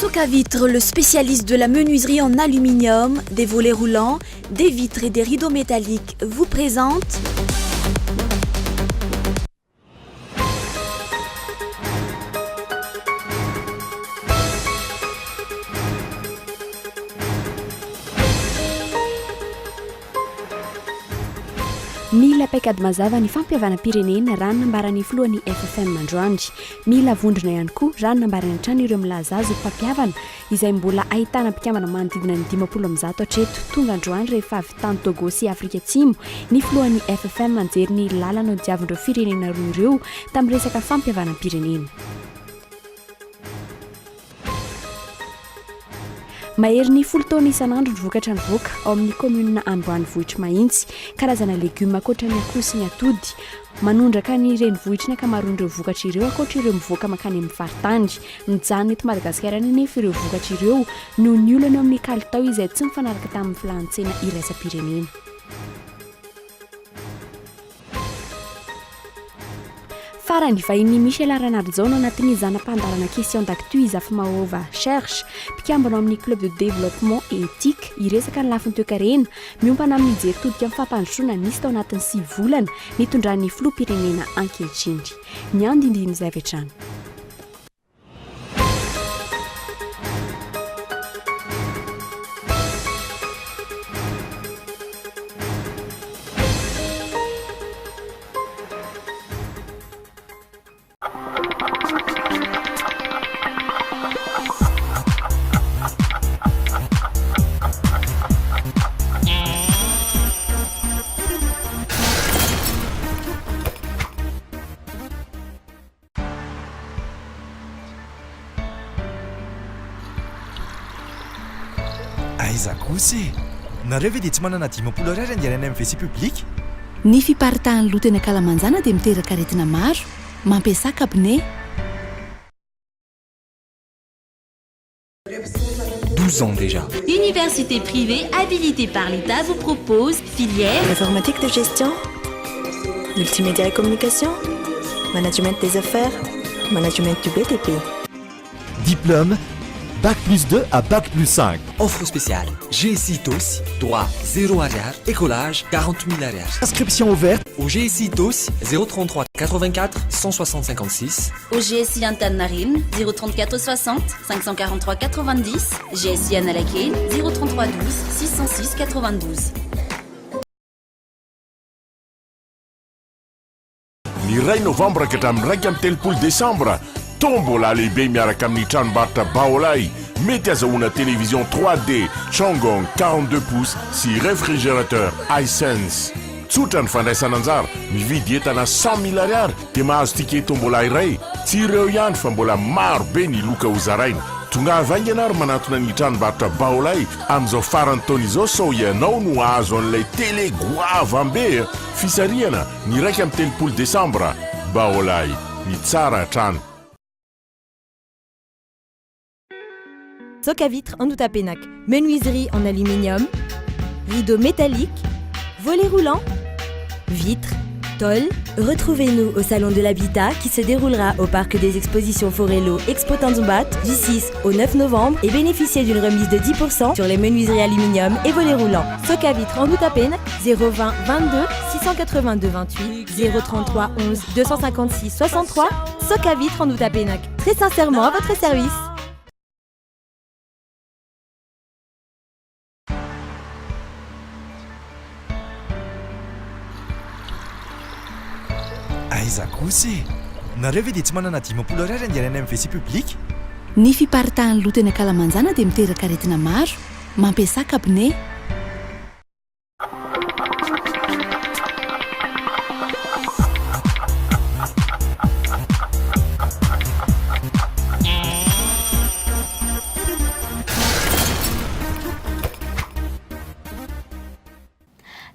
Socavitre, le spécialiste de la menuiserie en aluminium, des volets roulants, des vitres et des rideaux métalliques, vous présente Mila paikady mazava ny fampihavanam-pirenena raha ny nambaran'ny filohan'ny FFM androany. Mila vondrona ihany koa raha ny nambarany hatrany ireo milaza azy ho mpampihavana izay mbola ahitana mpikambana manodidina ny 150 hatreto. Tonga androany rehefa avy tany Togo sy Afrika Atsimo ny filohan'ny FFM nijery ny lalana nodiavin'ireo firenena roa ireo tamin'ny resaka fampihavanam-pirenena. Maherin'ny folo taona isan'andro ny vokatra nivoaka ao amin'ny kaominina ambanivohitr'i Mahitsy. Karazana legioma ankoatra ny akoho sy ny atody. Manondraka ny renivohitry ny ankamaroan'ireo vokatra ireo ankoatra ireo mivoaka mankany amin'ny faritany. Mijanona eto Madagasikara ihany anefa ireo vokatra ireo noho ny olana eo amin'ny kalitao izay tsy mifanaraka tamin'ny filàn'ny tsena iraisam-pirenena. Farany, vahinin'i Michel Ranarijaona ao anatin'ny zana-pandaharana Question d'actu i Zafimahova Serge, mpikambana ao amin'ny Club de développement et éthique, hiresaka ny lafiny toekarena, miompana amin'ny jery todika amin'ny fampandrosoana nisy tao anatin'ny sivy volana nitondran'ny filoham-pirenena ankehitriny. Ny andindinin'izay avy hatrany. Aiza kosa e! Nareo ve dia tsy manana 50 ariary andehanana any amin'ny WC public? Ny fiparitahan'ny loto eny ankalamanjana dia miteraka aretina maro. Mampiasà cabinet. 12 ans déjà. Université privée habilitée par l'État vous propose filière Informatique de gestion, multimédia et communication, management des affaires, management du BTP. Diplôme Bac plus 2 à Bac plus 5. Offre spéciale GSI Itaosy, droit 0 ariary, écolage 40 000 ariary. Inscription ouverte au GSI Itaosy 033 84 160 56. Au GSI Antaninarenina 034 60 543 90, GSI Analakely 033 12 606 92. Ny iray novambra ka hatramin'ny 31 desambra, tombola lehibe miaraka amin'ny tranombarotra Baolai, mety azahoana télévision 3D Changong 42 pouces sy réfrigérateur Hisense. Tsotra ny fandraisana anjara, mividy entana 100 mille ariary dia mahazo ticket tombola iray. Tsy ireo ihany fa mbola maro be ny loka hozaraina. Tongava haingana ary manantona ny tranombarotra Baolai amin'izao faran'ny taona izao sao ianao no hahazo an'ilay télé goavam-be. Fisarihana ny 31 desambra. Baolai, ny tsara hatrany. Socavitre Andohatapenaka, menuiserie en aluminium, rideau métallique, volet roulant, vitre, tôle. Retrouvez-nous au Salon de l'Habitat qui se déroulera au Parc des Expositions Forello Expo Tanjombato du 6 au 9 novembre et bénéficiez d'une remise de 10% sur les menuiseries aluminium et volets roulants. Socavitre Andohatapenaka, 020 22 682 28 033 11 256 63. Socavitre Andohatapenaka, très sincèrement à votre service. Aiza kosa e! Nareo ve dia tsy manana 50 ariary andehanana any amin'ny WC public? Ny fiparitahan'ny loto eny ankalamanjana dia miteraka aretina maro. Mampiasà cabinet.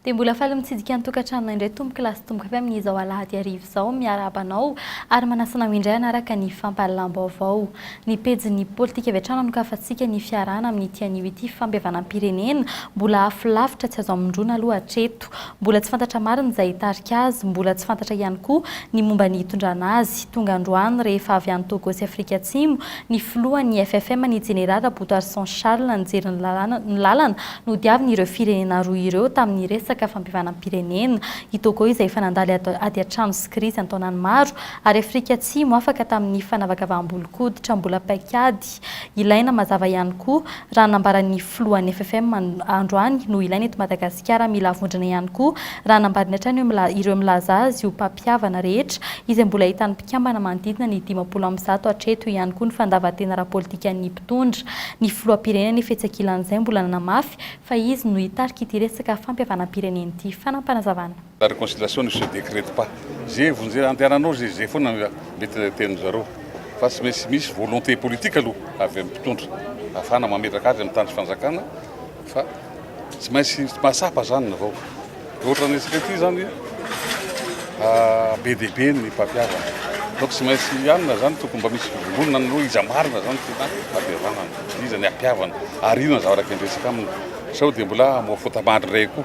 Dia mbola faly mitsidika ny tokantranonao indray tompoko lahy sy tompoko avy amin'izao alahady hariva izao. Miarahaba anao ary manasa anao indray hanaraka ny fampahalalam-baovao. Ny pejin'ny politika avy hatrany hanokafantsika ny fiarahana amin'ity anio ity fampihavanam-pirenena mbola afo lavitra tsy azo amindroana aloha hatreto. Mbola tsy fantatra marina izay hitarika azy, mbola tsy fantatra ihany koa ny momba ny hitondrana azy. Tonga androany rehefa avy any Togo sy Afrika Atsimo ny filohan'ny FFM ny Jeneraly Rabotoarison Charles nijery ny lalana Nodiaviny ireo firenena roa ireo tamin'ny resaka fampihavanam-pirenena. I Togo izay efa nandalo ady an-trano sy krizy an-taonany maro, ary Afrika Atsimo afaka tamin'ny fanavakavaham-bolon-koditra mbola paikady ilaina mazava ihany koa, raha ny nambaran'ny filohan'ny FFM androany no ilaina eto Madagasikara. Mila avondrona ihany koa, raha nambarany hatrany ireo milaza azy ho mpampihavana rehetra izay mbola ahitan'ny mpikambana manodidina ny 150 hatreto ihany koa ny fandavan-tena ara-politikan'ny mpitondra. Ny filoham-pirenena anefa etsy ankilan'izay mbola nanamafy fa izy no hitarika ity resaka fampihavanam-pirenena ity. Fanampanazavanà. La réconciliation ne se décrète pas. Ze vonjy andehananao ze ze foana mety tenin-zareo fa tsy maintsy misy volonté politique aloha avy amin'ny mpitondra ahafahana mametraka azy amin'ny tany sy fanjakana fa tsy maintsy mahatsapa zany ny vahoaka. Ohatran'ny antsika aty zany be dia be ny mpampihavana. Donc tsy maintsy hanina zany tokony mba misy fivondronana aloha iza marina zany tena fampihavanana, iza ny hampihavana ary inona ny zavatra kendrentsika aminy sao dia mbola hamoha fota-mandry indray koa.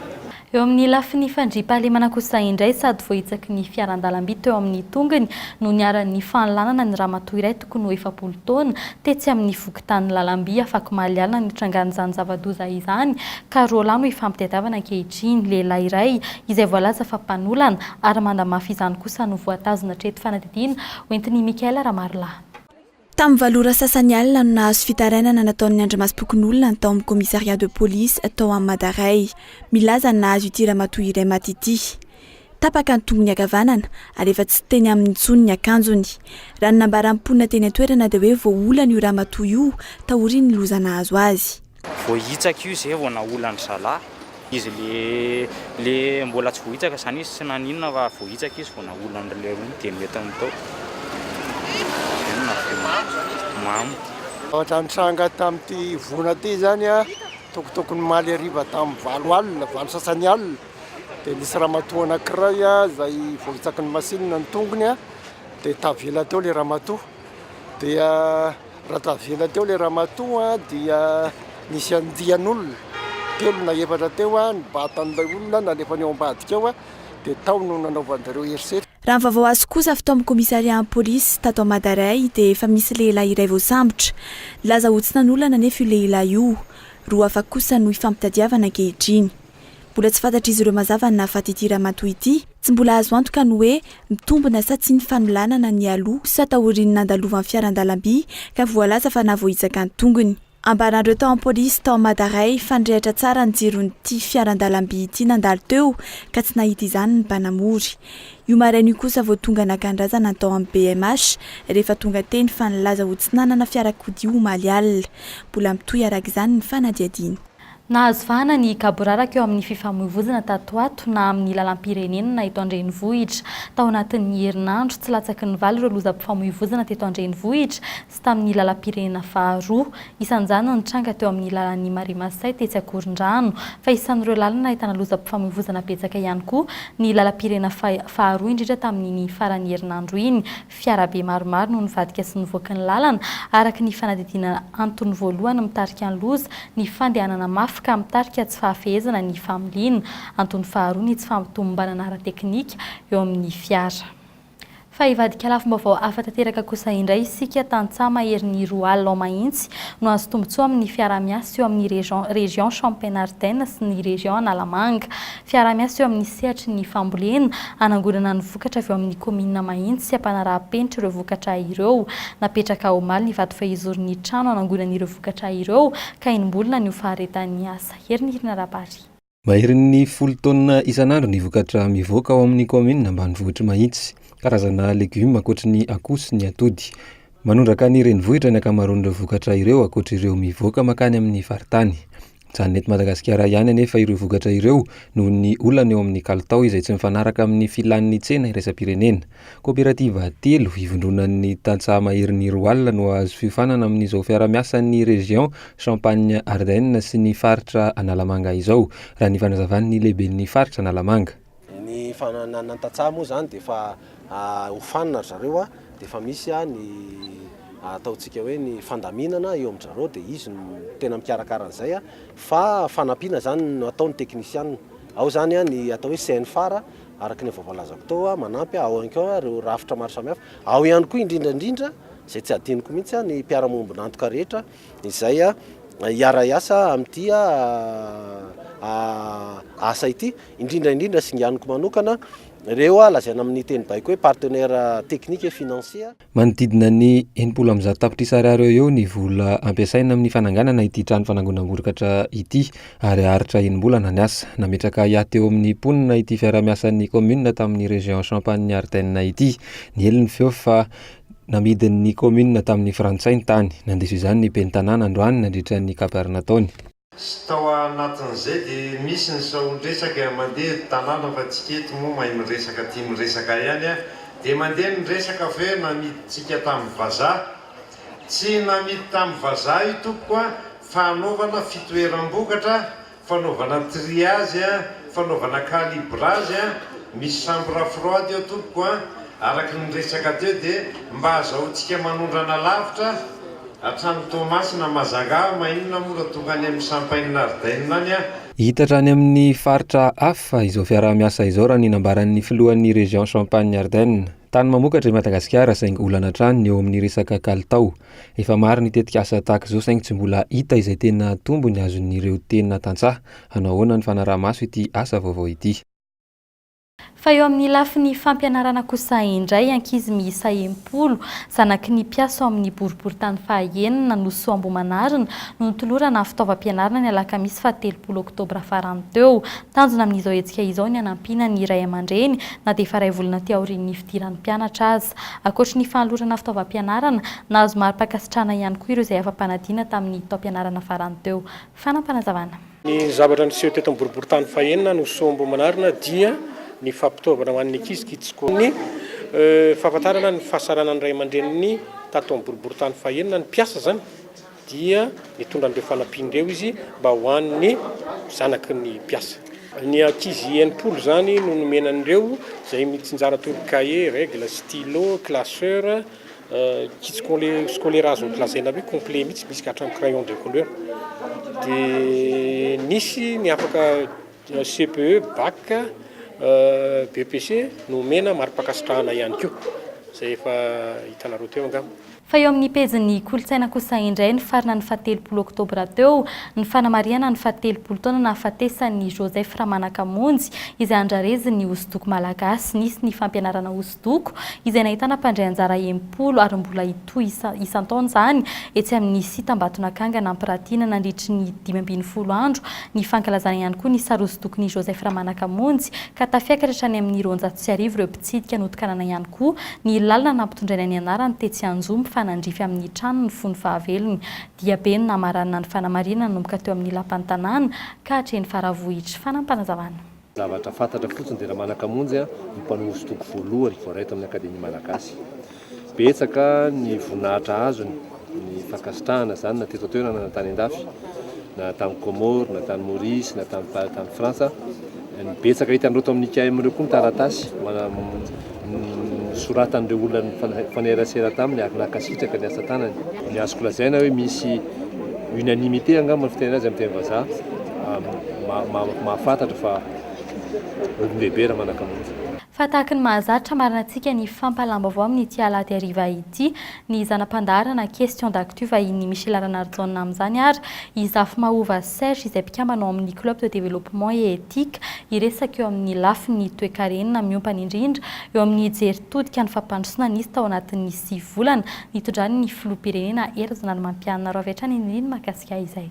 Eo amin'ny lafiny fandriampahalemana kosa indray, sady voahitsaky ny fiaran-dalamby teo amin'ny tongony no niharan'ny fanolanana ny ramatoa iray tokony ho 40 taona tetsy amin'ny fokontany Lalamby afakomaly alina nitrangan'izany zava-doza izany ka roa lahy no ifampitadiavana ankehitriny. Lehilahy iray izay voalaza fa mpanolana ary mandamafy izany kosa no voatazona hatreto fanadihadiana hoentin'i Michael Ramarolahy. Tamin'ny valo ora sasany alina no nahazo fitarainana nataon'ny andrimasom-pokonolona ny tao amin'ny commissariat de police tao amin'ny Madaray. Milaza ny nahazo ity ramatoa iray maty ity. Tapaka ny tongony ankavanana ary efa tsy teny aminy intsony ny akanjony. Raha ny nambaran'ny mponina teny an-toerana dia hoe voaolana io ramatoa io taorian'ny loza nahazo azy. Voahitsaka io zay vao naolan-dry zalahy. Izy le le mbola tsy voahitsaka zany izy tsy naninona fa voahitsaka izy vao naolan-dry leroa dia noentiny tao. Zay no nahatonga mamo. Zavatra nitranga tamin'ity voina ity izany, tokotokony omaly hariva tamin'ny valo alina, valo sasany alina, Dia nisy ramatoa anankiray izay voahitsaky ny masinina ny tongony dia tavela teo ilay ramatoa. Dia raha tavela teo ilay ramatoa dia nisy andian'olona telo na efatra teo nibata an'ilay olona nalefany ao ambadika ao dia tao no nanaovan-dry zareo herisetra. Raha ny vaovao azo kosa avy tao amin'ny commissariat-n'ny polisy tato Madaray dia efa misy lehilahy iray voasambotra. Nilaza ho tsy nanolana anefa io lehilahy io. Roa hafa kosa no ifampitadiavana ankehitriny. Mbola tsy fantatr'izy ireo mazava ny nahafaty ity ramatoa ity. Tsy mbola azo antoka ny hoe mitombina sa tsia ny fanolanana nialoha sa taorian'ny nandalovan'ny fiaran-dalamby ka voalaza fa nahavoahitsaka ny tongony. Ambaran'ireo tao amin'ny polisy tao Madaray fa nirehitra tsara ny jiron'ity fiaran-dalamby ity nandalo teo ka tsy nahita izany ny mpanamory. Io maraina io kosa vao tonga naka ny razana ny tao amin'ny BMH rehefa tonga teny fa nilaza ho tsy nanana fiarakodia omaly alina. Mbola mitohy araka izany ny fanadihadiana. Nahazo vahana ny gaboraraka eo amin'ny fifamoivozana tato ato na amin'ny lalam-pirenena na eto an-drenivohitra. Tao anatin'ny herinandro, tsy latsaky ny valo ireo lozam-pifamoivozana teto an-drenivohitra sy tamin'ny lalam-pirenena faharoa. Isan'izany ny nitranga teo amin'ny lalan'ny Marie Masay tetsy Ankorondrano. Fa isan'ireo lalana nahitana lozam-pifamoivozana betsaka ihany koa ny lalam-pirenena faharoa indrindra tamin'iny faran'ny herinandro iny. Fiarabe maromaro no nivadika sy nivoaka ny lalana, araka ny fanadihadiana antony voalohany mitarika ny loza, ny fandehanana mafy ka mitarika tsy fahafehezana ny familiana. Antony faharoa ny tsy fahatomombanana ara-teknika eo amin'ny fiara. Fa hivadika lafim-baovao hafa tanteraka kosa indray isika, tantsaha maherin'ny 20 ao Mahitsy no azo tombontsoa amin'ny fiaraha-miasa eo amin'ny Région Région Champagne-Ardenne sy ny Région Analamanga. Fiaraha-miasa eo amin'ny sehatry ny fambolena, hanangonana ny vokatra avy eo amin'ny kaominina Mahitsy sy hampanaraham-penitra ireo vokatra ireo. Napetraka omaly ny vato fehizoron'ny trano hanangonana ireo vokatra ireo ka enim-bolana ny ho faharetan'ny asa. Herinirina Rabary. Maherin'ny folo taonina isan'andro ny vokatra mivoaka ao amin'ny kaominina ambanivohitr'i Mahitsy. Karazana legioma ankoatry ny akoho sy ny atody. Manondraka ny renivohitra ny ankamaroan'ireo vokatra ireo ankoatr'ireo mivoaka mankany amin'ny faritany. Mijanona eto Madagasikara ihany anefa ireo vokatra ireo noho ny olana eo amin'ny kalitao izay tsy mifanaraka amin'ny filan'ny tsena iraisam-pirenena. Koperativa telo ivondronan'ny tantsaha maherin'ny 20 no hahazo fiofanana amin'izao fiarahamiasan'ny Région Champagne Ardenne sy ny faritra Analamanga izao, raha ny fanazavan'ny lehiben'ny faritra Analamanga. Ny fananana ny tantsaha moa izany dia efa hofanina ry zareo dia efa misy ny ataontsika hoe ny fandaminana eo amin-dry zareo dia izy no tena mikarakara an'izay fa fanampiana izany no ataon'ny teknisianina. Ao izany ny atao hoe CNFAR araka ny efa voalazako teo manampy, ao ihany koa ireo rafitra maro samihafa, ao ihany koa indrindra indrindra izay tsy adinoko mihitsy ny mpiara-miombon'antoka rehetra izay hiara-hiasa amin'ity asa ity, indrindra indrindra singaniko manokana ireo lazaina amin'ny teny baiko hoe partenaire technique et financier. Manodidina ny 160 tapitrisa ariary eo ho eo ny vola ampiasaina amin'ny fananganana ity trano fanangonam-bokatra ity ary haharitra enim-bolana ny asa. Nametraka ahiahy teo amin'ny mponina ity fiaraha-miasan'ny kaominina tamin'ny Région Champagne Ardenne ity. Niely ny feo fa Namidin'ny kaominina tamin'ny frantsay ny tany. Nandiso izany ny ben'ny tanàna androany nandritra ny kabary nataony. Sy tao anatin'izay dia misy ny sahoan-dresaka mandeha eto tanàna fa tsika eto moa mahay miresaka tia miresaka ihany an! Dia mandeha ny resaka fa hoe namidintsika tamin'ny vazaha. Tsy namidy tamin'ny vazaha io tompoko an! Fa hanaovana fitoeram-bokatra Fanaovana triage a, fanaovana calibrage a, misy chambre froide eo tompoko a, araka ny resaka teo dia mba azahoantsika manondrana lavitra hatrany Toamasina, Mazanga, maninona moa raha tonga any amin'ny Champagne Ardenne any a. Hita hatrany amin'ny faritra hafa izao fiaraha-miasa izao raha ny nambaran'ny filohan'ny Région Champagne Ardenne. Tany mamokatra i Madagasikara saingy olana hatrany ny eo amin'ny resaka kalitao. Efa maro ny tetikasa tahaka izao saingy tsy mbola hita izay tena tombony azon'ireo tena tantsaha. Hanao ahoana ny fanaraha-maso ity asa vaovao ity? Fa eo amin'ny lafiny fampianarana kosa indray, ankizy miisa 60, zanaky ny mpiasa ao amin'ny boriborintany faha-enina, Nosy Soambohimanarina, no notolorana fitaovam-pianarana ny alakamisy faha 30 oktobra farany teo. Tanjona amin'izao hetsika izao ny hanampiana ny ray aman-dreny na dia efa iray volana aty aorian'ny fidiran'ny mpianatra aza. Ankoatry ny fanolorana fitaovam-pianarana, nahazo mari-pankasitrahana ihany koa ireo izay afa-panadina tamin'ny taom-pianarana farany teo. Fanaampanazavana. Ny zavatra niseho teto amin'ny boriborintany fahenina no Soambohimanarina dia ny fampitaovana ho an'ny ankizy kits Ny fahafantarana ny fahasaranan'ny ray aman-dreniny tato amin'ny boriborintany fahenina, ny mpiasa izany, dia nitondra an'ireo fanampiana ireo izy mba ho an'ny zanaky ny mpiasa. Ny ankizy 60 izany no nomena an'ireo izay mitsinjara toy ny cahier, règle, stylo, classeur, kit scolaire azo lazaina hoe complet mihitsy, misy ka hatramin'ny crayon de couleur. Dia nisy ny afaka CPE, bac, BEPC nomena mari-pankasitrahana ihany koa, izay efa hitanareo teo angamba. Fa eo amin'ny pejin'ny kolontsaina kosa indray, nifarana ny fahatelopolo oktobra teo ny fanamarihana ny fahatelopolo taona nahafatesan'i Joseph Ramanakamonjy, izay andrarezin'ny hosodoko malagasy. Nisy ny fampianarana hosodoko izay nahitana mpandray anjara 60 ary mbola hitohy isan-taona izany etsy amin'ny Site Ambatonakanga nampiratiana nandritry ny 15 andro ny fankalazana ihany koa ny sary hosodokon'i Joseph Ramanakamonjy ka tafiakatra hatrany amin'ny 1200 ireo mpitsidika notokanana ihany koa Koa ny lalana nampitondraina ny anarany tetsy Anjohy mifanandrify amin'ny tranony fony fahavelony. Diabe no namaranana ny fanamarinana nanomboka teo amin'ny lapan'ny tanàna ka hatreny Faravohitra. Fanampinazavana. Zavatra fantatra fotsiny dia Ramanakamonjy no mpanao hosodoko voalohany voaray tao amin'ny Akademia Malagasy. Betsaka ny voninahitra azony, ny fankasitrahana izany na teto an-toerana na tany an-dafy, na tany Comores, na tany Maurice, na tany tany Frantsa. Ny betsaka hitan'ireo tao amin'ny IKM ireo koa ny taratasy nosoratan'ireo olona nifanerasera taminy ary nankasitraka ny asa tanany. Ny azoko lazaina hoe misy unanimité angamba ny fitenenana azy amin'ny teny vazaha mahafantatra fa olon-dehibe Ramanakamonjy. Fa tahaky ny mahazatra, marina antsika ny fampahalam-baovao amin'ity alahady hariva ity, ny zana-pandaharana Question d'actu vahinin'i Michel Ranarijaona amin'izany ary i Zafimahova Serge izay mpikambana ao amin'ny Club de développement et éthique hiresaka eo amin'ny lafiny toekarena miompana indrindra eo amin'ny jery todika ny fampandrosoana nisy tao anatin'ny sivy volana nitondrany ny filoham-pirenena Hery Rajaonarimampianina. Roa avy hatrany ny mahakasika izay.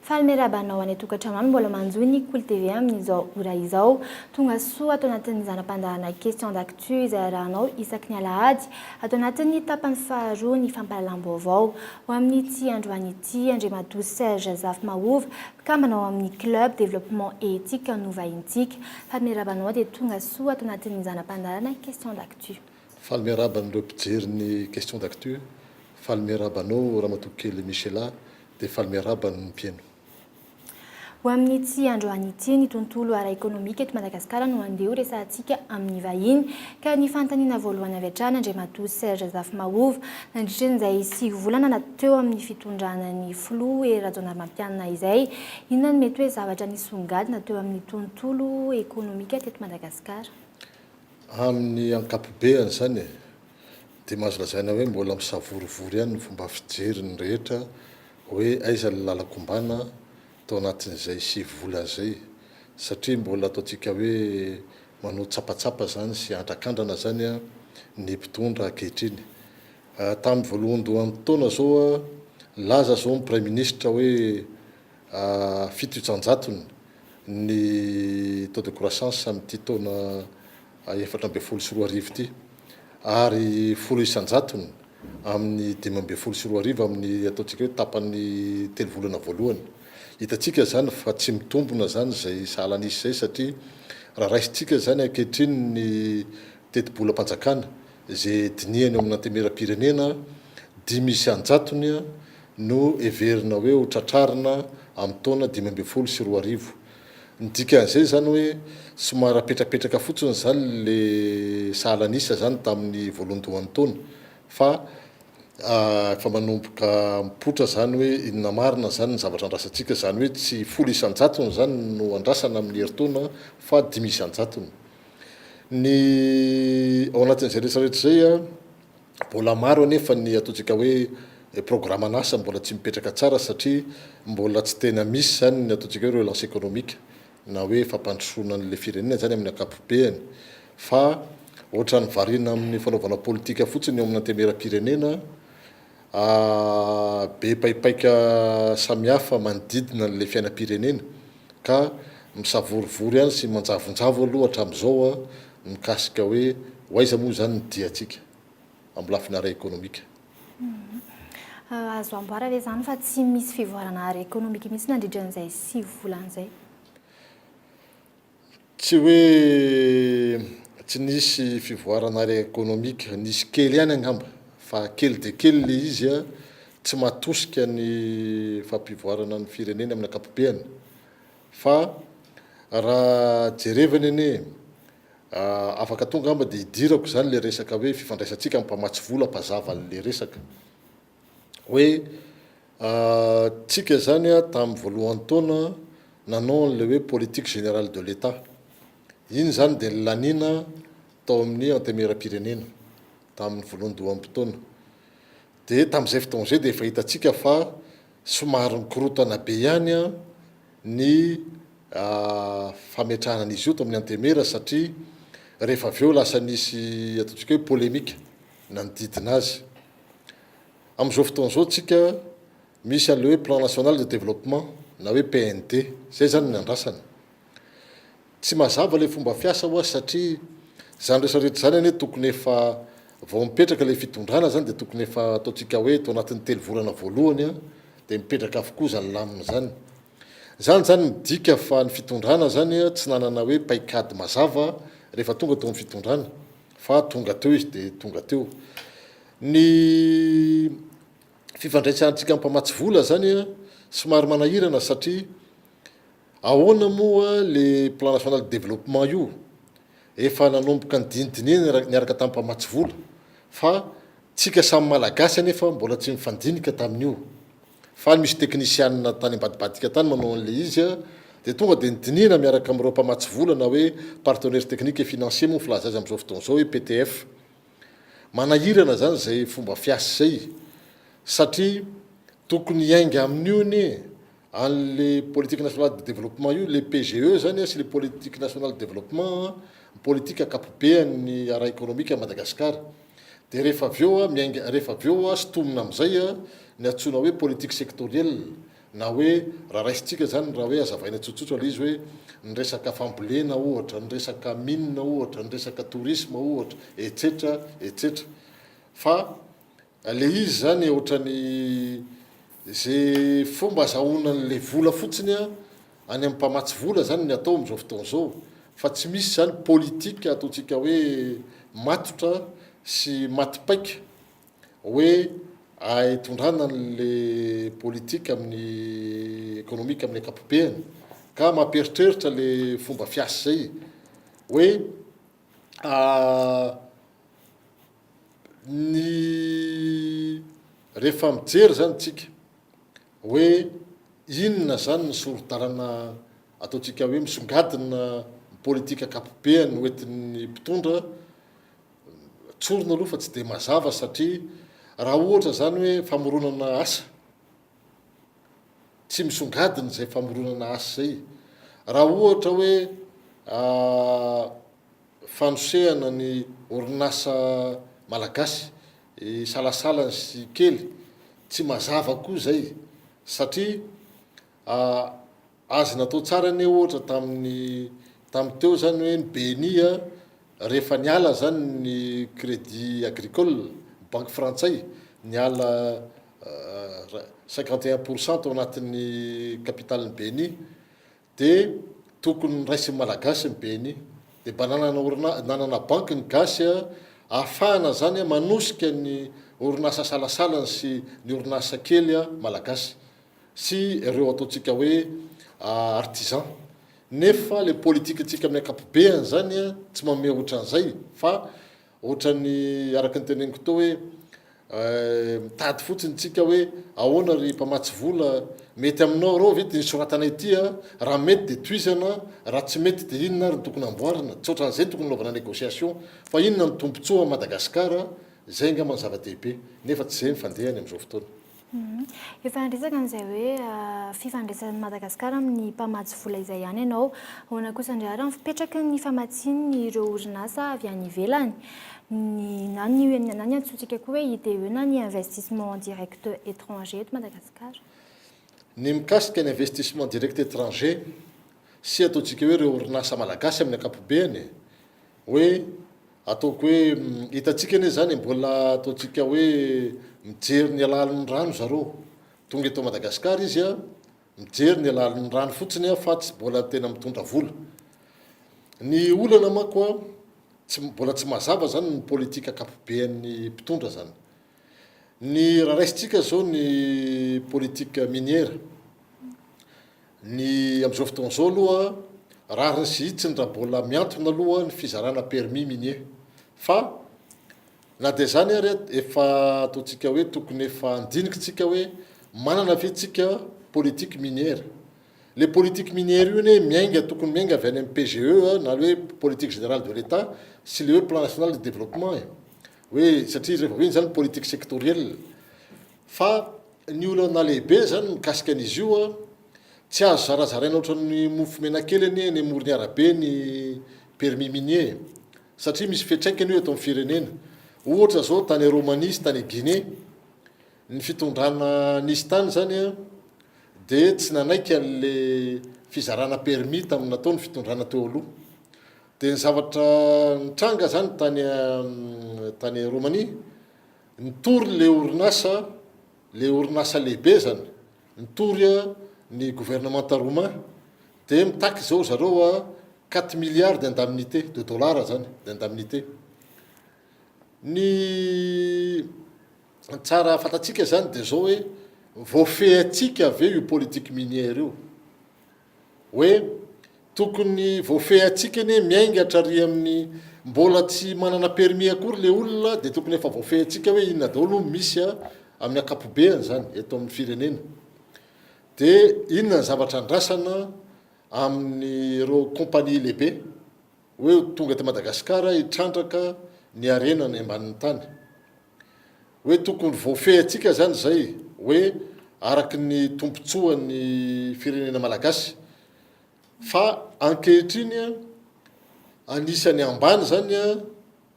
Faly miarahaba anao any an-tokantrano any mbola manjohy ny Kolo TV amin'izao ora izao. Tonga soa ato anatin'ny zana-pandaharana Question d'actu izay arahanao isaky ny alahady ato anatin'ny tapany faharoa ny fampahalalam-baovao. Ho amin'ity androany ity, Andriamatoa Serge Zafimahova, mpikambana ao amin'ny Club Développement et Éthique no vahintsika. Faly miarahaba anao dia tonga soa ato anatin'ny zana-pandaharana Question d'actu. Faly miarahaba an'ireo mpijery ny Question d'actu, faly miarahaba anao Ramatoa kely Michela dia faly miarahaba ny mpihaino. Ho amin'ity androany ity, ny tontolo ara-ekonomika eto Madagasikara no andeha ho resahantsika amin'ny vahiny. Ka ny fanontaniana voalohany avy hatrany, Andriamatoa Serge Zafimahova, nandritra izay sivy volana na teo amin'ny fitondrana ny Filoha Hery Rajaonarimampianina izay, inona no mety hoe zavatra nisongadina teo amin'ny tontolo ekonomika teto Madagasikara? Amin'ny ankapobeany izany e, dia mahazo lazaina hoe mbola misavorovoro ihany ny fomba fijery ny rehetra hoe aiza ny lalan-kombana tao anatin'izay sivy volana izay satria mbola ataontsika hoe manao tsapatsapa izany sy andrakandrana izany ny mpitondra ankehitriny. Tamin'ny voalohandohan'ny taona izao, nilaza izao ny praiminisitra hoe 7 isan-jatony ny taux de croissance amin'ity taona 2014 ity ary 10 isan-jatony amin'ny 2015 amin'ny ataontsika hoe tapany telo volana voalohany. Hitantsika izany fa tsy mitombina izany izay sahalan'isa izay satria raha raisintsika izany ankehitriny ny tetibolam-panjakana izay dinihana eo amin'ny Antenimierampirenena, 5 isan-jatony no heverina hoe ho tratrarina amin'ny taona 2015. Ny dikan'izay izany hoe somary apetrapetraka fotsiny izany le sahalan'isa izany tamin'ny voalohandohan'ny taona fa efa manomboka mipoitra izany hoe inona marina izany ny zavatra andrasantsika, izany hoe tsy 10% izany no andrasana amin'ny herintaona fa 5%. Ny ao anatin'izay rehetra rehetra izay Mbola maro anefa ny ataontsika hoe programan'asa mbola tsy mipetraka tsara satria mbola tsy tena misy izany ny ataontsika hoe relance économique na hoe fampandrosoana an'ilay firenena izany amin'ny ankapobeany fa ohatran'ny variana amin'ny fanaovana politika fotsiny eo amin'ny antemieram-pirenena, be paipaika samihafa manodidina an'ilay fiainam-pirenena ka misavorovoro ihany sy manjavonjavo aloha hatramin'izao mikasika hoe ho aiza moa izany ny diantsika amin'ny lafiny ara-ekonomika. Azo amboara ve izany fa tsy misy fivoarana ara-ekonomika mihitsy nandritra an'izay sivy volana izay? Tsy hoe tsy nisy fivoarana ara-ekonomika, nisy kely ihany angamba fa kely dia kely ilay izy, tsy mahatosika ny fampivoarana ny firenena amin'ny ankapobeany fa raha jerevana anie afaka tonga angamba dia idirako izany ilay resaka hoe fifandraisantsika amin'ny mpamatsy vola hampazava an'ilay resaka. Hoe tsika izany tamin'ny voalohan'ny taona nanao an'ilay hoe politique générale de l'Etat. Iny izany dia nilaniana tao amin'ny Antenimierampirenena tamin'ny voalohandoham-potoana. Dia tamin'izay fotoana izay dia efa hitantsika fa somary nikorontana be ihany ny fametrahana an'izy io tao amin'ny Antenimiera satria rehefa avy eo lasa nisy ataontsika hoe polémique nanodidina azy. Amin'izao fotoana izao tsika misy an'ilay hoe plan national de développement na hoe PND, izay izany no andrasana. Tsy mazava ilay fomba fiasa ho'a satria izany rehetra rehetra izany anie tokony efa vao mipetraka ilay fitondrana izany dia tokony efa ataontsika hoe tao anatin'ny telo volana voalohany dia mipetraka avokoa izany lamina izany. Izany izany midika fa ny fitondrana izany tsy nanana hoe paikady mazava rehefa tonga tao amin'ny fitondrana fa tonga teo izy dia tonga teo. Ny fifandraisantsika amin'ny mpamatsy vola zany somary manahirana satria ahoana moa le plan national de développement io efa nanomboka nidinidinihina niaraka tamin'ny mpamatsy vola fa tsika samy malagasy anefa mbola tsy mifandinika tamin'io fa misy teknisianina tany ambadibadika tany manao an'le izy dia tonga dia nidinihina miaraka amin'ireo mpamatsy vola na hoe partenaire technique et financier moa ny filaza azy amin'izao fotoana izao hoe PTF Manahirana zany zay fomba fiasa zay satria tokony hiainga amin'io anie an'le politique nationale de développement io, le PGE zany sy le politique nationale de développement, ny politique ankapobean'ny ara-ekonomika Madagascar. De rehefa avy eo miainga, rehefa avy eo sintomina amin'izay ny antsoina hoe politique sectorielle. Na hoe raha raisintsika izany raha hoe hazavaina tsotsotra ilay izy hoe ny resaka fambolena ohatra, ny resaka mine ohatra, ny resaka tourisme ohatra, etsetra etsetra. Fa ilay izy izany ohatran'ny ze fomba azahoana an'ilay vola fotsiny an, any amin'ny mpamatsy vola izany ny atao amin'izao fotoana izao fa tsy misy izany politique ataontsika hoe matotra sy maty paika hoe hitondrana an'le politique amin'ny économique amin'ny ankapobeany ka mampieritreritra le fomba fiasa izay hoe ny rehefa mijery zany tsika hoe inona zany ny sori-dalana ataontsika hoe misongadina ny politique ankapobeany hoentin'ny mpitondra Tsorina aloha fa tsy dia mazava satria raha ohatra izany hoe famoronana asa, tsy misongadina izay famoronana asa izay. Raha ohatra hoe fanosehana ny orinasa malagasy isalasalany sy kely, tsy mazava koa izay satria Azo natao tsara anie ohatra tamin'ny tamin'ny teo zany hoe ny BNI a, rehefa niala zany ny crédit agricole, ny banky frantsay niala 51 pour cent tao anatin'ny capital-n'ny BNI de tokony noraisin'ny malagasy ny BNI de mba nanana orina- nanana banky ny gasy a ahafahana zany a manosika ny orinasa salasalany sy ny orinasa kely a malagasy. sy ireo ataontsika hoe artisan nefa le politikantsika amin'ny ankapobeany zany tsy manome ohatran'izay fa ohatran'ny araka ny teneniko teo hoe mitady fotsiny tsika hoe ahoana ry mpamatsy vola mety aminao reo ve ty soratanay ity a raha mety de tohizana raha tsy mety de inona ary no tokony amboarina tsy ohatran'izay no tokony anaovana négociation fa inona no tombontsoa an'i Madagasikara izay angamba no zava-dehibe nefa tsy izay ny fandehany amin'izao fotoana. Efa niresaka an'izay hoe fifandraisan'i Madagasikara amin'ny mpamatsy vola izay ihany ianao. Ahoana kosa indray ary ny fipetraky ny famatsian'ireo orinasa avy any ivelany, ny na ny na ny antsointsika koa hoe IDE na ny investissement direct étranger eto Madagasikara? Ny mikasika ny investissement direct étranger sy ataontsika hoe ireo orinasa malagasy amin'ny ankapobeany hoe Ataoko hoe hitantsika anie izany e, mbola ataontsika hoe mijery ny halalin'ny rano zareo. Tonga eto Madagasikara izy a, mijery ny halalin'ny rano fotsiny a, fa tsy mbola tena mitondra vola. Ny olana manko a, tsy mbola tsy mazava izany ny politika ankapobean'ny mpitondra izany. Ny raha raisintsika izao ny politique minière, Ny amin'izao fotoana izao aloha, rariny sy hitsiny raha mbola mihantona aloha ny fizarana permis minier. Fa na dia izany ary efa ataontsika hoe tokony efa handinika isika hoe manana ve isika politique minière. Le politique minière io anie miainga tokony miainga avy any amin'ny PGE na le hoe politique générale de l'Etat sy le hoe plan national de développement e. Hoe satria rehefa avy eo iny izany politique sectorielle. Fa ny olana lehibe zany mikasika an'izy io an, tsy azo zarazaraina ohatran'ny mofo menakely anie eny amoron'ny arabe ny permis minier e! Satria misy fiantraikany io eto amin'ny firenena. Ohatra zao tany Romania sy tany Guinée, ny fitondrana nisy tany zany an, dia tsy nanaiky an'le fizarana permis tamin'ny nataon'ny fitondrana teo aloha. Dia ny zavatra nitranga zany tany tany Romania, Nitory le orinasa, le orinasa lehibe zany, nitory ny gouvernemanta romain, de mitaky zao zareo quatre milliards d'indemnité, de dollars zany, d'indemnité. Ny tsara fantatsika zany de zao hoe voafehintsika ve io politique minière io? Hoe tokony voafehintsika anie miainga hatrary amin'ny mbola tsy manana permis akory le olona dia tokony efa voafehintsika hoe inona daholo no misy amin'ny ankapobeany zany eto amin'ny firenena. Dia inona ny zavatra andrasana amin'ireo compagnie lehibe hoe tonga eto Madagasikara hitrandraka ny harena any ambanin'ny tany. Hoe tokony voafehintsika zany izay hoe araky ny tombotsoan'ny firenena malagasy fa ankehitriny anisan'ny ambany zany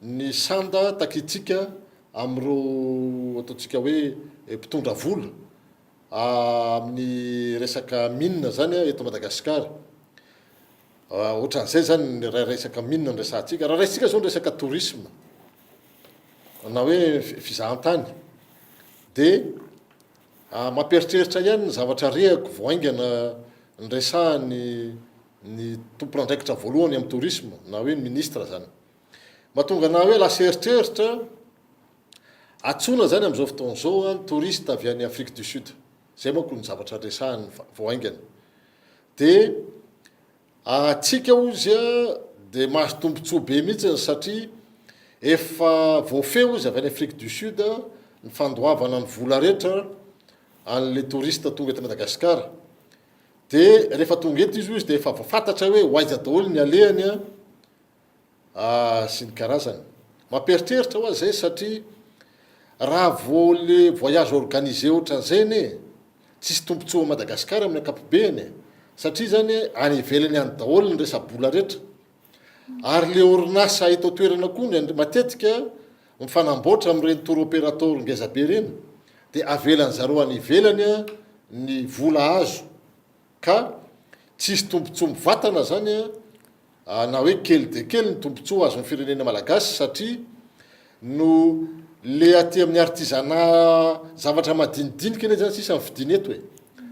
ny sanda takintsika amin'ireo ataontsika hoe mpitondra vola. Amin'ny resaka mine zany eto Madagasikara. Ohatran'izay zany ny raha resaka mine no resahantsika. Raha raisintsika zao ny resaka tourisme na hoe fizahantany dia mampieritreritra ihany ny zavatra rehako vao haingana niresahan'ny ny tompon'andraikitra voalohany amin'ny tourisme na hoe ny ministre zany. Mahatonga anah hoe lasa eritreritra Antsoina izany amin'izao fotoana izao ny touriste avy any Afrique du Sud. Izay manko ny zavatra resahiny vao haingana. Dia antsika hozy dia mahazo tombontsoa be mihitsy satria efa voafehy hozy avy any Afrique du Sud ny fandoavana ny vola rehetra an'ilay touriste tonga eto Madagasikara. Dia rehefa tonga eto izy hozy dia efa fantatra hoe ho aiza daholo ny alehany sy ny karazany. Mampieritreritra hoa zay satria raha vao le voyage organisé otran'izay anie tsisy tombotsoa Madagascar amin'ny ankapobehany e, satria zany any ivelany any daholo ny resa-bola rehetra ary le orinasa eto an-toerana koa indraindray matetika mifanamboatra amin'ireny tour opérateur ngeza be ireny de avelan'zareo any ivelany ny vola azo ka tsisy tombotsoa mivatana zany na hoe kely dia kely ny tombontsoa azon'ny firenena malagasy satria no le aty amin'ny artisanat zavatra madinidinika anie zany sisa ny fidiny eto e!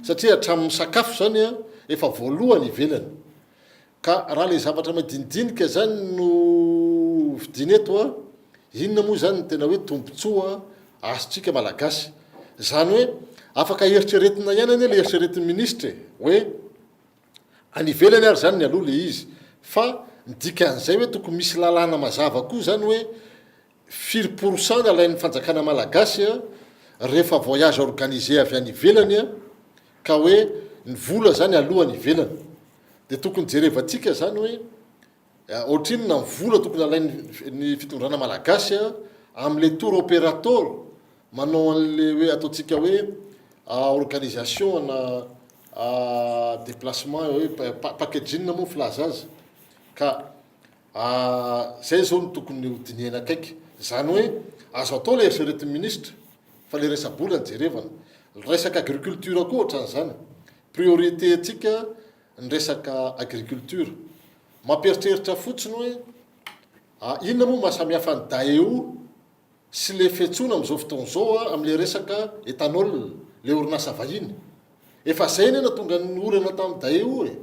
satria hatramin'ny sakafo zany a efa voalohany ivelany ka raha le zavatra madinidinika zany no vidiana eto a inona moa zany ny tena hoe tombontsoa azontsika malagasy? Zany hoe afaka eritreretina ihany anie le eritreretin'ny minisitra e! hoe Any ivelany ary zany nialoha le izy fa ny dikan'izay hoe tokony misy lalàna mazava koa zany hoe firy pour cent ny alain'ny fanjakana malagasy a rehefa voyage organisé avy any ivelany a ka hoe ny vola zany aloha any ivelany de tokony jerevantsika zany hoe Ohatrinona ny vola tokony alain'ny fitondrana malagasy amin'ilay tour opérateur manao an'ilay hoe ataontsika hoe organisation ana déplacement hoe packaging moa ny filaza azy ka zay zao no tokony ho dinihana akaiky. Izany hoe azo atao ilay eritreretin'ny ministra fa ilay resa-bola no jerevana. Resaka agriculture koa ohatran'izany. Priorité antsika ny resaka agriculture. Mampieritreritra fotsiny hoe inona moa mahasamihafa ny Daewoo sy le fiantsoana amin'izao fotoana izao amin'le resaka ethanol, le orinasa vahiny. Efa zay anie nahatonga ny olana tamin'ny Daewoo e!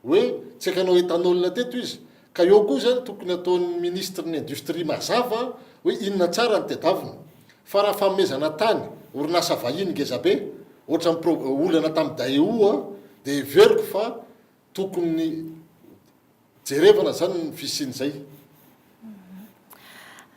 Hoe tsy hakanao ethanol teto izy. Ka eo koa zany tokony ataon'ny ministre ny industrie mazava hoe inona tsara ny tedavina. Fa raha fanomezana tany orinasa vahiny ngezabe ohatran'ny pro olana tamin'ny Daewoo dia heveriko fa tokony jerevana zany ny fisian'izay.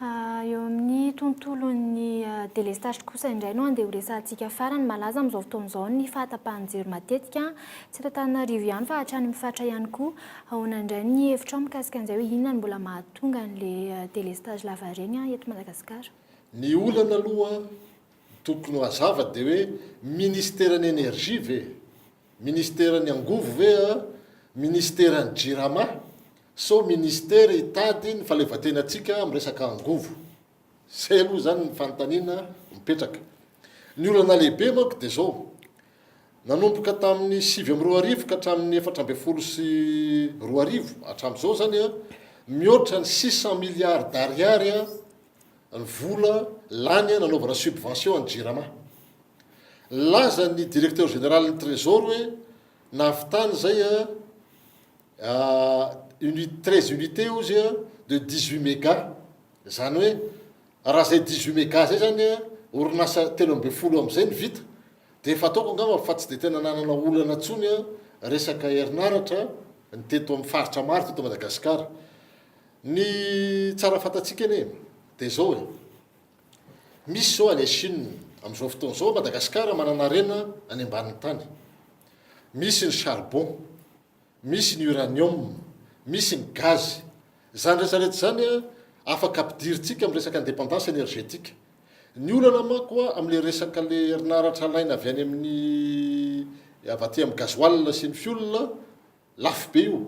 Eo amin'ny tontolon'ny délestage kosa indray no andeha horesahantsika farany. Malaza amin'izao fotoana izao ny fahatapahan-jiro matetika, tsy eto Antananarivo ihany fa hatrany amin'ny faritra ihany koa. Ahoana indray ny hevitrao mikasika an'izay hoe inona no mbola mahatonga an'ilay délestage lavareny eto Madagasikara? Ny olana aloha tokony ho hazava dia hoe ministeran'ny énergie ve? Ministeran'ny angovo ve a? Ministeran'ny jirama? Sao ministera hitady ny fahaleovantenantsika amin'ny resaka angovo? Zay aloha izany ny fanontaniana mipetraka. Ny olana lehibe manko dia izao, nanomboka tamin'ny 2009 ka hatramin'ny 2014, hatramin'izao izany a, mihoatra ny 600 milliards d'ariary ny vola lany nanaovana subvention an'ny jirama. Nilaza ny directeur général ny trésor hoe nahavitany izay a uni 13 unité ozy a de 18 méga, izany hoe raha izay 18 méga zay zany a orinasa 13 amizay no vita de efa ataoko angamba fa tsy de tena nanana olana intsony a resaka herinaratra ny teto amin'ny faritra maro teto Madagasikara. Ny tsara fantatsika anie de zao e. Misy izao any Chine amin'izao fotoana izao, Madagascar manana harena any ambanin'ny tany. Misy ny charbon, misy ny uranium, misy ny gaz. Izany rehetra rehetra izany afaka ampidirintsika amin'ny resaka indépendance énergétique. Ny olana manko amin'ilay resaka ilay herinaratra alaina avy any amin'ny avy aty amin'ny gasoil sy ny fioul, Lafo be io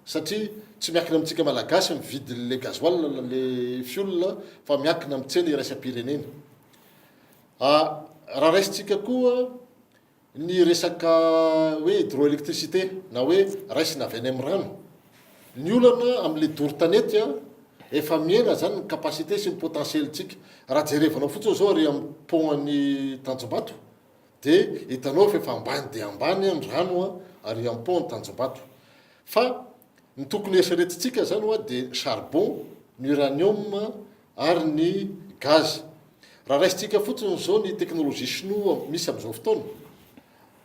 satria tsy miankina amintsika Malagasy ny vidin'le gasoil na le fioul fa miankina amin'ny tsena iraisam-pirenena. Raha raisintsika koa. Ny resaka hoe hydroélectricité na hoe raisina avy any amin'ny rano. Ny olana amin'ilay doro tanety an, efa mihena zany ny capacité sy ny potentiel-tsika. Raha jerevanao fotsiny zao ary amin'ny pont an'i Tanjombato dia hitanao fa efa ambany dia ambany ny rano an ary amin'ny pont an'i Tanjombato. Fa ny tokony eritreretintsika zany hoa dia charbon, ny uranium ary ny gaz. Raha raisintsika fotsiny izao ny teknolojia shinoa misy amin'izao fotoana,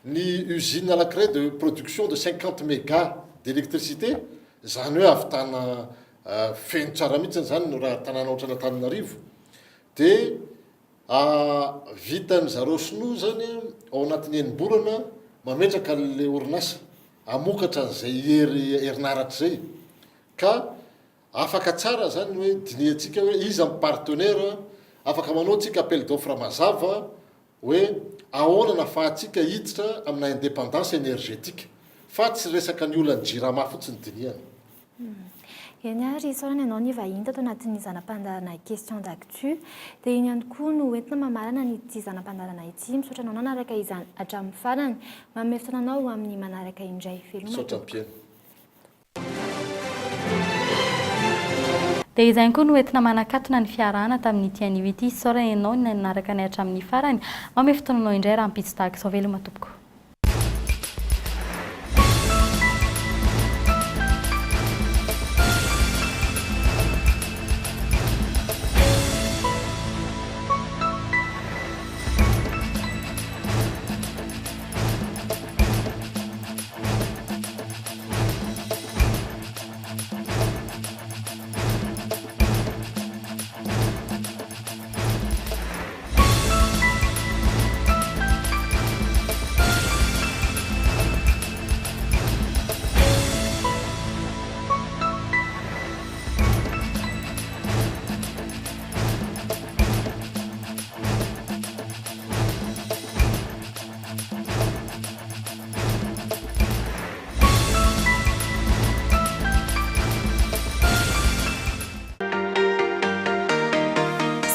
ny usine anankiray de production de 50 méga d'électricité, izany hoe ahavitana feno tsara mihitsy izany raha tanàna ohatran'Antananarivo, dia vitan'ny zareo shinoa izany ao anatin'ny enim-bolana mametraka an'ilay orinasa hamokatra an'izay hery herinaratra izay ka Afaka tsara zany ny hoe dinihantsika hoe iza ny partenaire, afaka manao tsika appel d'offre mazava hoe ahoana no afahantsika hiditra amina indépendance énergétique fa tsy resaka ny olan'ny jirama fotsiny dinihana. Eny ary, isaorana ianao nivahiny tato anatin'ny zana-pandaharana Question d'actu. Dia iny ihany koa no entina mamarana an'ity zana-pandaharana ity. Misaotra anao nanaraka izany hatramin'ny farany. Manome fotoana anao ho amin'ny manaraka indray. Veloma Misaotra tompoko. mpihaino. Dia izay ihany koa no entina manakatona ny fiarahana tamin'ity anio ity. Isaorana ianao nanaraka anay hatramin'ny farany. Manome fotoana anao indray rahampitso tahaka izao. Veloma tompoko.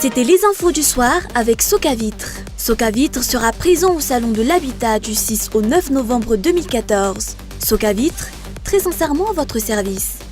C'était les infos du soir avec Socavitre. Socavitre sera présent au Salon de l'Habitat du 6 au 9 novembre 2014. Socavitre, très sincèrement à votre service.